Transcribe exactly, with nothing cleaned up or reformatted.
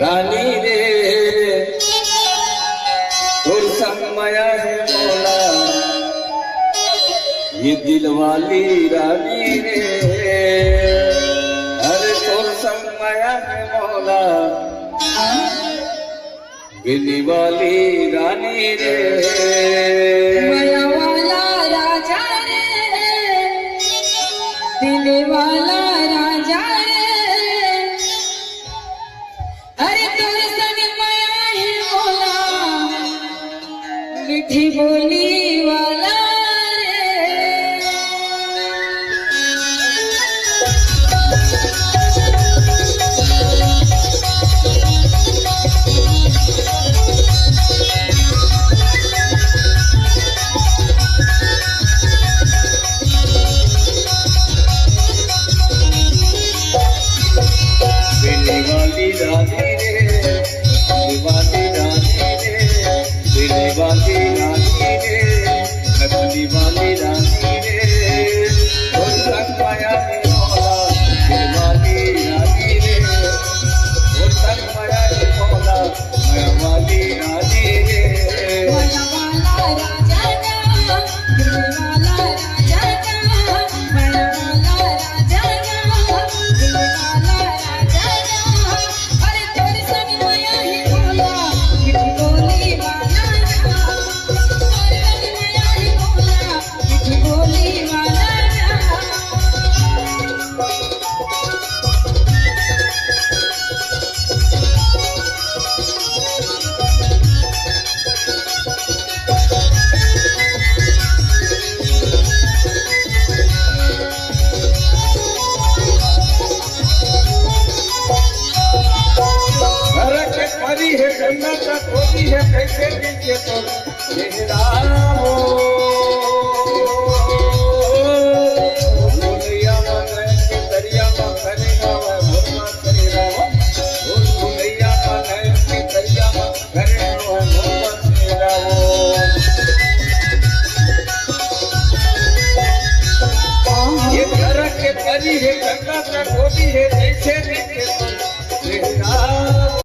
रानी रे, तोर संग मया हे मोला, ये दिल वाली रानी रे। अरे तोर संग मया हे मोला, दिल वाली रानी रे। मया वाला राजा रे, दिल वाला राजा रे। अरे तोर संग मया हे मोला, मीठी बोली वाला रे। दिल वाली रानी रे, दिल वाली रानी रे, दिल वाली रानी रे, दिल वाली रानी रे। ओ संग मया हे मोला, दिल वाली रानी रे। ओ संग मया हे मोला, मया वाली रानी रे। मया वाला राजा ना, दिल वाला राजा ना, मया वाला राजा ना, दिल वाला राजा ना। अरे तोर संग मया हे मोला, मीठी बोली वाला ना। तोर संग मया हे मोला, मीठी बोली वाला ना। घर के परी हे, गंगा का धोती हे, कैसे दिखे तो चेहरा हो।